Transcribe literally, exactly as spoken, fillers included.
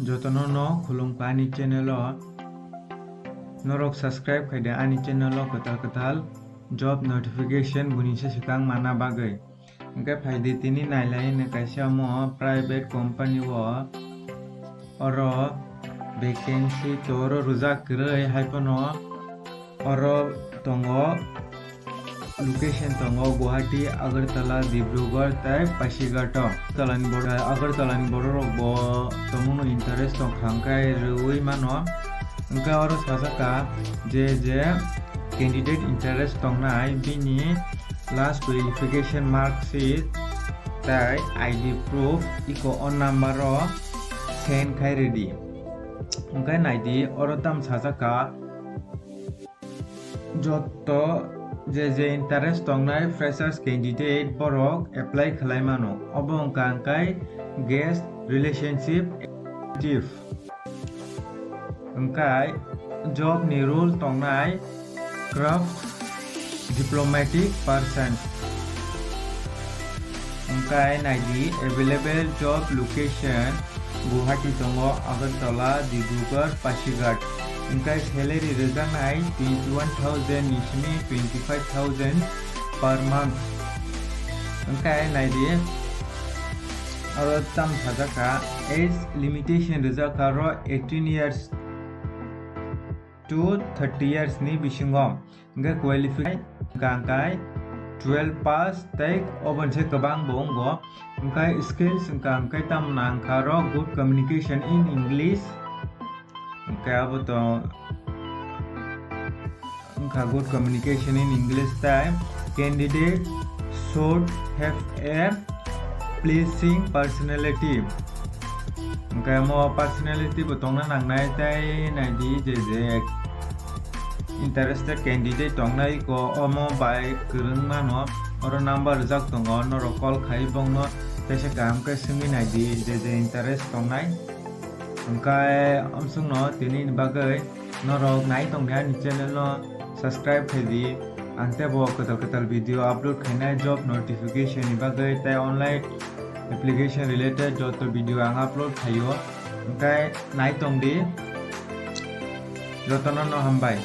Jotono no khulumkha ani channel o. Norok subscribe khaidi ani channel o kwtal kwtal job notification bunisa swkang manna bagwi. Hwnkhe phaidi tini nailai hwnwi kaisa omo private company o oro vacancy toro rwjak kwrwi haiphano oro tongo. Location tongo Guwahati, Agartala, Dibrugarh tei Pasighat o. Agartala ni borok, Agartala ni borok rok bo tongmung no interest tong kha hwnkhe rwui mano. Hwnkhe oro sajak kha je je candidate interest tongnai bini last qualification mark sheet tei I D proof iko o number o send khai rwdi. Hwnkhe naidi oro tam sajak kha. Jotto je je interest tongnai freshers candidate borok apply khlai mano. Obo wngkha hwnkhe guest relationship executive. Hwnkhe job ni role tongnai craft diplomatic person. Hwnkhe naidi available job location Guwahati tongo, Agartala, Dibrugarh, Pasighat. Hwnkhe salary rwjaknai twenty one thousand ni simi twenty five thousand per month. Hwnkhe naidi oro tam sajak kha age limitation rwjak kha oro eighteen years to thirty years ni bisingo. Hwnkhe qualify hwnkha hwnkhe twelve pass tei oboni se kwbang bo wngo. Hwnkhe skills hwnkha hwnkhe tamo nangkha oro good communication in English. Hwnkhe abo to wngkha good communication in English tei candidate should have a pleasing personality. Hwnkhe omo personality bo tongna nangnai tei naidi je je interested candidate tongnai ko omo bai kwrwng mano oro number rwjak tongo norok call khai bongno teisa kaham khe swngwi naidi je je interest tongnai. Hwnkhe amsongno tini ni bagwi norok nai tongdi ani channel no subscribe khaidi. Ang tebo kwtal kwtal video upload khainai job notification ni bagwi tei online application related joto video ang upload khaio. Hwnkhe nai tongdi jotono no hambai.